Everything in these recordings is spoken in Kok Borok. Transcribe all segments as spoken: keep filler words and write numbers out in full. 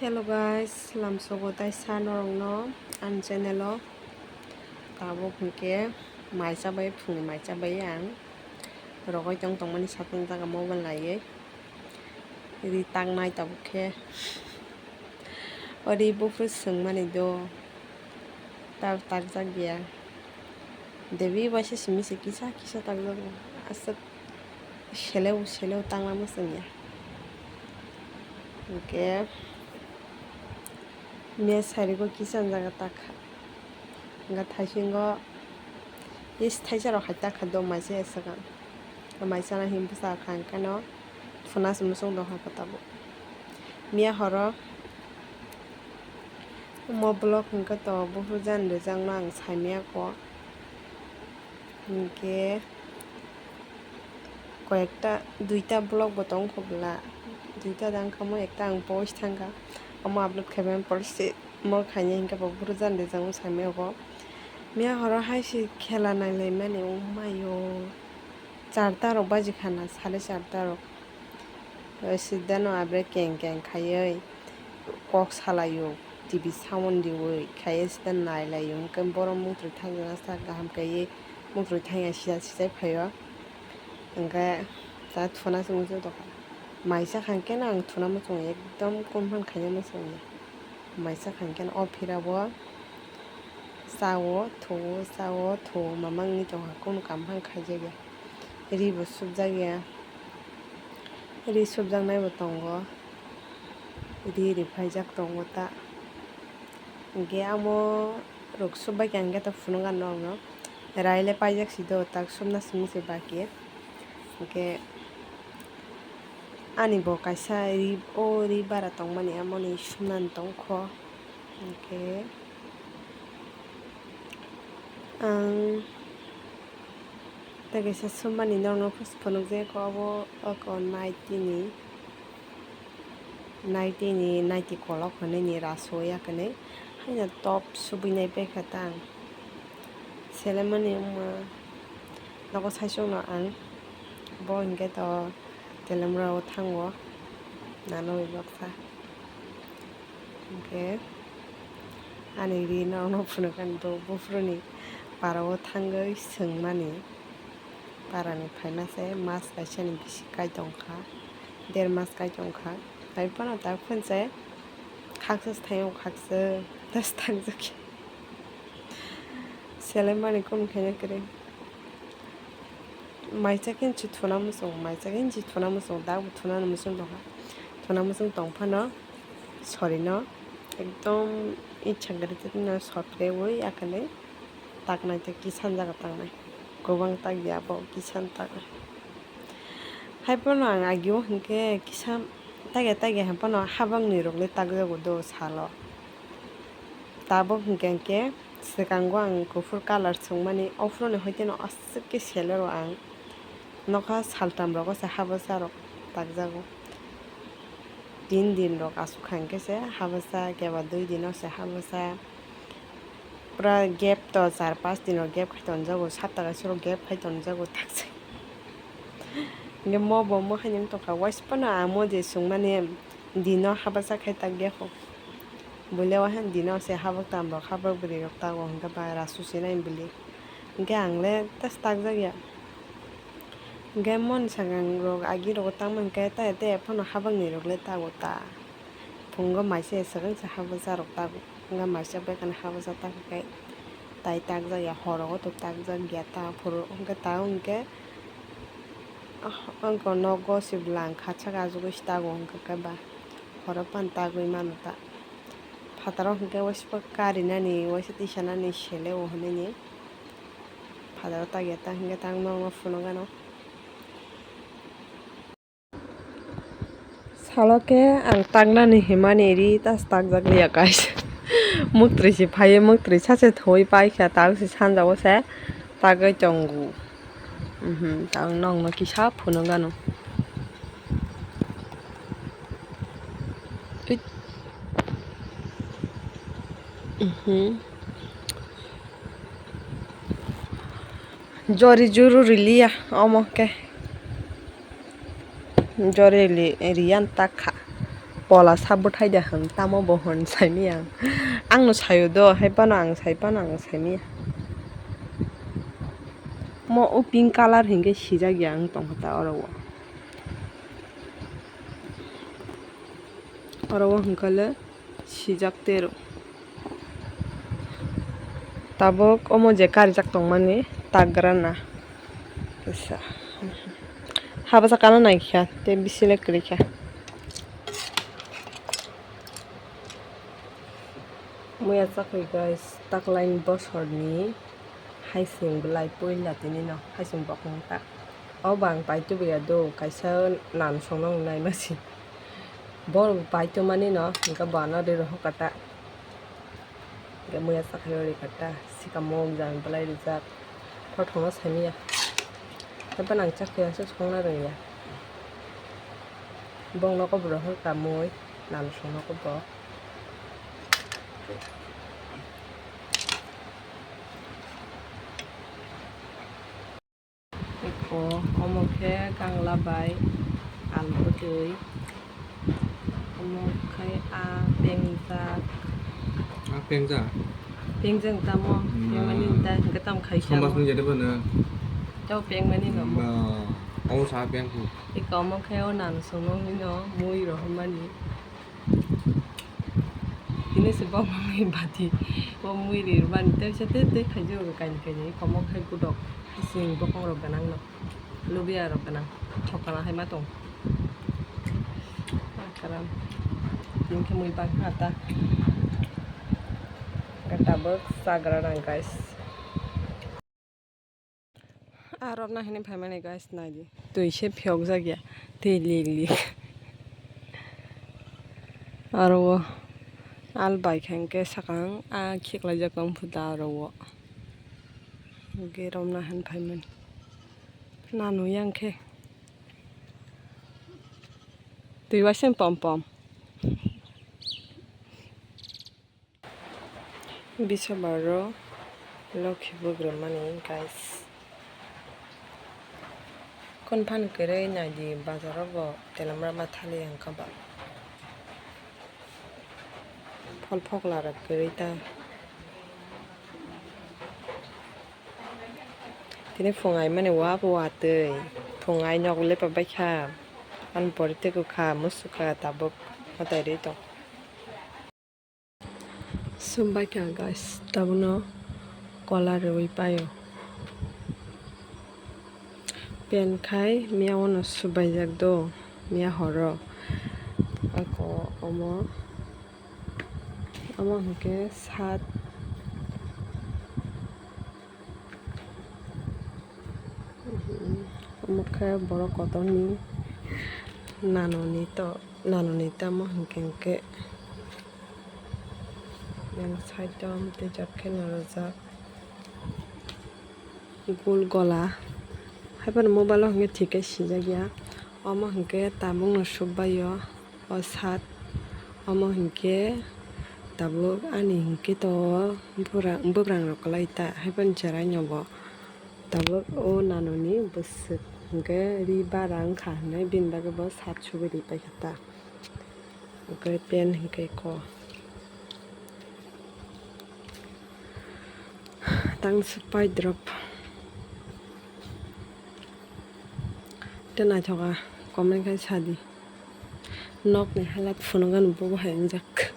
Hello guys, lamsogo taisa norokno ani channel o. Tabuk hinkhe mai chabai, phungni mai chabai ang rogoi tong tongmani satung jaga mobile naiwi ri taknai tabuk khe. Ori buphuru swngmani do, tar takjak ya. Devi waisa simi se kisa kisa takjago. Aswk seleo seleo tangma mwswngya. Hinkhe miya sarigo kisa jaga takha. Hinkhe thaisingo is thaisa rok hai takha do maisa ya swkang. Maisa na him bwsa kha hinkhe no. Phunasi muchung tongkha khe tabuk. Miya horo omo vlog hinkhe to buphuru jani rijakno ang saimaya kho. Hinkhe koyekta duita vlog bo tongkho bwla. Duita dangkha mo ekta ang post thangkha. Omo upload khaimani pore se mo khainai hinkhe bo buphuru jani rijakno saimaya kho. Miya horo hai se khela nailaimani wngmaio. Charta rok baji khana, sale charta rok. Sidano abre keng keng khaiwi kok salaio, T V sound diwi khaiwi sida nailaio. Hwnkhe borok muitrwi thangjakna sak kaham kaiwi muitrwi thangya sijak sijak phaio. Hwnkhe ta thuna chwng tongkha. Maisa khankhe no ang thuna muchungo ekdom confirm khaina muchungo. Maisa khankhe no o phirabo. Chao, thuo, chao, thuo, mamang ni tongkha, kunu kam phang khaijak ya. Ri bo subjak ya. Ri subjaknai bo tongo. Ri ri phaijak tongo ta. Hinkhe amo rok subbai kha hinkhe ta phunukha norokno. Rai le paijak si do, tak subna simi se baki. Hinkhe ani bo kaisa ri, o ri bara tongmani amoni subnani tongkho. Hinkhe ang tei kaisa summani norokno phunukjak kho, obo oko naitini, naitini, naiti kolok hwnwi ni rasu ya kwnwi haino top subwi nai paikha ta ang. Selemani wngma nogo saichung no ang bo hinkhe to telemra o thango nano wi baksa. Hinkhe ani ri norokno phunukha do buphuruni para o thangwi swngmani. Parani phaima se mas kaisani bisi kai tongkha, der mas kai tongkha. Hai phano tak phunse khaksa se thaio, khaksa das thangjak. Selemani kunu khaina kwrwi. Maisa khe nchi thuna muchung, maisa khe nchi thuna muchung, dak bo thuna muchung tongkha. Thuna muchung tong phano sorino ekdom ichha kwrwi tei no sot rewi ya kwnwi taknai tei kisan jaga tangnai. Kwbang tak ya bo kisan taknai. Hai phano ang agio hinkhe kisa tagya tagya hai phano habangni rok le takjago do salo. Tabuk hinkhe hinkhe swkango ang kuphur colour swngmani, ophuru ni hoite no aswk khe selero ang nokha saltam rogo se habwsa rok takjago. Tin din rok aswk kha hinkhe se habwsa, keba dui dino se habwsa. Pura gap to char pas dino gap khai tonjago, sapta kaisa rok gap khai tonjago taksa. Hinkhe mo bo mo haino wng tongkha, waisa phano amo je swngmani dino habwsa khai takya kho. Buile wahan dino se habwk tam rok, habwk bwrwi rok tago hinkhe ba rasu sinai bwli. Hinkhe ang le tas takjak ya. Hinkhe moni sakang rok agi rogo tangma hinkhe taya taya phano habangni rok le tago ta. Phungo maisa swkang se habwsa rok tago. Hinkhe maisa bai kheno habwsa tago khe tai takjak ya, horogo to takjak ya ta phuru hinkhe ta hinkhe ah, wngkha nogo se bwla ang khatsa khe ajugui se tago hinkhe ba horo phano tagwi mano ta. Phataro hinkhe waisa karinani, waisa tisanani sele o hinwi ni. Phataro tagya ta hinkhe tang nokno phunukgano. Salo khe ang taknani himani ri tas takjak liya guys. Muktri se phaiwi muktri sache thoi paikha, tak se sanjao se tagwi tongo. Mhm, tang nokno kisa phunukgano. Ui. Mhm. Jori juru riliya omo khe. Jori li-, riyan takha. Pola sabo thai da hwn, tamo bo hwn saimaya ang. Ang no sayo do, hai phano ang sai phano ang saimaya. Mo o pink colour hinkhe sijak ya wng tongkha ta oro o. Oro o hwnkhe le sijak tero. Tabuk omo je karijak tongmani tagra na. Kisa. Haba sakano naikha, tei bisi le kwrwikha. Muya chakwi guys, taklaini bosorni haising belai puila tinino, haising bokong ta. O bang paitubaya do, kaisa nan songno nai masi. Bo paitubmani no, hingke bo ano ri rohor kata. Hingke muya chakhaio ri kata, sikamo jang belai rijak. Thothongno saimanya. Tei bo nang chakhaio se songna rwngya. Bong nogo bo rohor kamui, nan songno bo. Eko, omo khe kangla bai albo twi. Omo khai a pengjak. A pengjak? Pengjak tamo, hmm, pengmani ta, hwnkhe tamo khai samajni jede bono. Tamo pengmani no mo. Ba, omo sa pengkhu. Eko, omo khai o nan songno hwnwi no mui rohormani. Tini se bo mui bati, bo mui ri rwmani tei se tei tei khaijak rw kaini kaini, eko omo khai gudok, hasing bokong rok gwnang no, lubiya rok gwnang, thokana hai ma tong. Karam, tini khe mui bangkha ta, tabuk chagra nang guys. Arok na hini phaimani guys, naidi. Twi se phiyokjak ya. Twi lik lik. Aro o al bai kha hwnkhe sakang a khiklaijak tong phuta aro o. Hwnkhe romna hin phaimani. Nanu yang khe. Twi waisem pom pom. Biswabaro lokhi bugrumani guys. Konphani kwrwi naidi bazaro bo telamra ma thali wngkha ba. Phol phokla rok kwrwi ta. Tini phung aimani wa bo watwi. Phung ai nok lepa baikha. Ani pore tei kwkha musu kha tabuk mwtai rwi tong. Sumbaikha guys, tabukno kola rwui paio. Pen khai miya wano subaijak do, miya horo. Ako omo, omo hwnkhe sat. Omo khe borok kotorni nanoni to, nanoni tamo hinkhe hinkhe yang side o tei jat khe narwkjak gul gola. Haiphano mobile o hinkhe thik khe sijak ya, omo hinkhe tabukno sukbaio. O sat omo hinkhe tabuk ani hinkhe to bura-, bwbrang rok kwlai ta, haiphano cherai no bo tabuk o nanoni bwswk hinkhe ri bara wngkha hinwi bini bagwi bo sat subi ri paikha ta, hwnkhe pen hinkhe ko. Tang swk pai drop. Tei naithoka comment khai sadi. Nokni halat phunukgani bobo hai wngjak.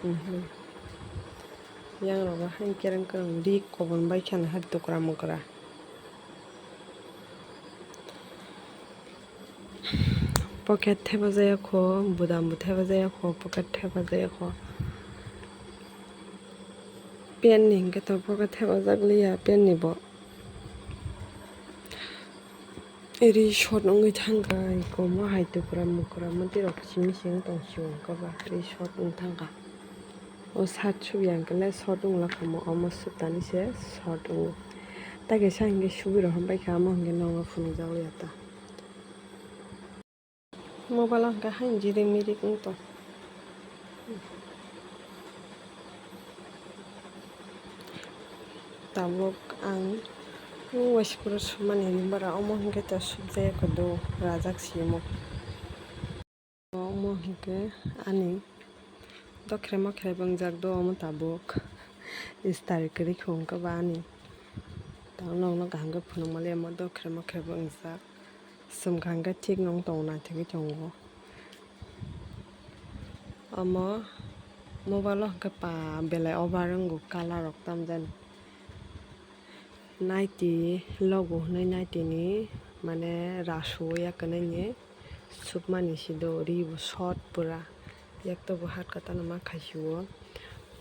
Mhm. Yang rogo hai kereng kereng ri kobon bai khana hai tukra mukra. Pocket thepajak kho, budam bo thepajak kho, pocket thepajak kho. Pen ni hinkhe to pocket thepajak liya, pen ni bo. Ri short wngwi thangkha, komo hai tukra mukra mwtwi rok simi simi tong sio wngkha ba, ri short wng thangkha. O shirt subya hwnkhe le short wng lakha mo, omo sutani se short wngo. Tai kaisa hinkhe subi rok hambai kha, omo hinkhe nokno phunukjak liya ta. Mobile o hwnkhe haini jirik mirik wng tong. Tabuk ang waisa phuru sumani ri bara, omo hwnkhe to subjaya kwdw rajak simo. Omo hwnkhe ani dokhre mokhre bo wngjak do omo tabuk. Istari kwrwi khe hwnkhe ba ani. Tamo nokno kaham khe phunukma le omo dokhre mokhre bo wngjak. Swngkha hwnkhe thik nung tongo naithogwi tongo. Omo mobile o hwnkhe pa belai over wngo colour rok tamjani. Naiti logo hwnwi naiti ni mane rasu ya kwnaini. Sukmani si do, ri bo short pura, yakto bo hat katano ma khaisio.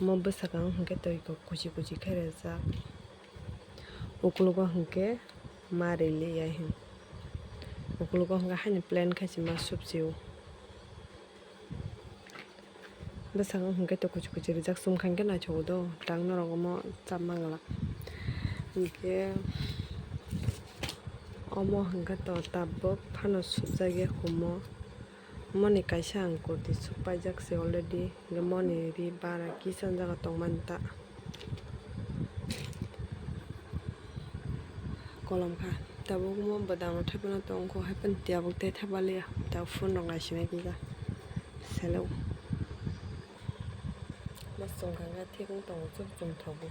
Omo bwsakang hwnkhe twi kok kuchi kuchi khe rejak, ukulugo hwnkhe ma rili ya hin, ukulugo hwnkhe haino plain khe se ma subsio. Bwskango hwnkhe to kuchi kuchi rijak, chumkha hwnkhe naithogo do, tang norok omo chapma glak. Hwnkhe omo hwnkhe to tabuk phano subjak ya humo. Moni kaisa ang kurti suk paijak se already, hwnkhe moni ri bara kisa jaga tongmani ta. Kolom kha. Tabuk mo bwdang rok thaiphano tongkho, haiphano tabuk tei thaipa liya. Tabuk phone rok naisinai kisa. Selo. Mas chwng kha thik wng tongo, chwng chwng thogo.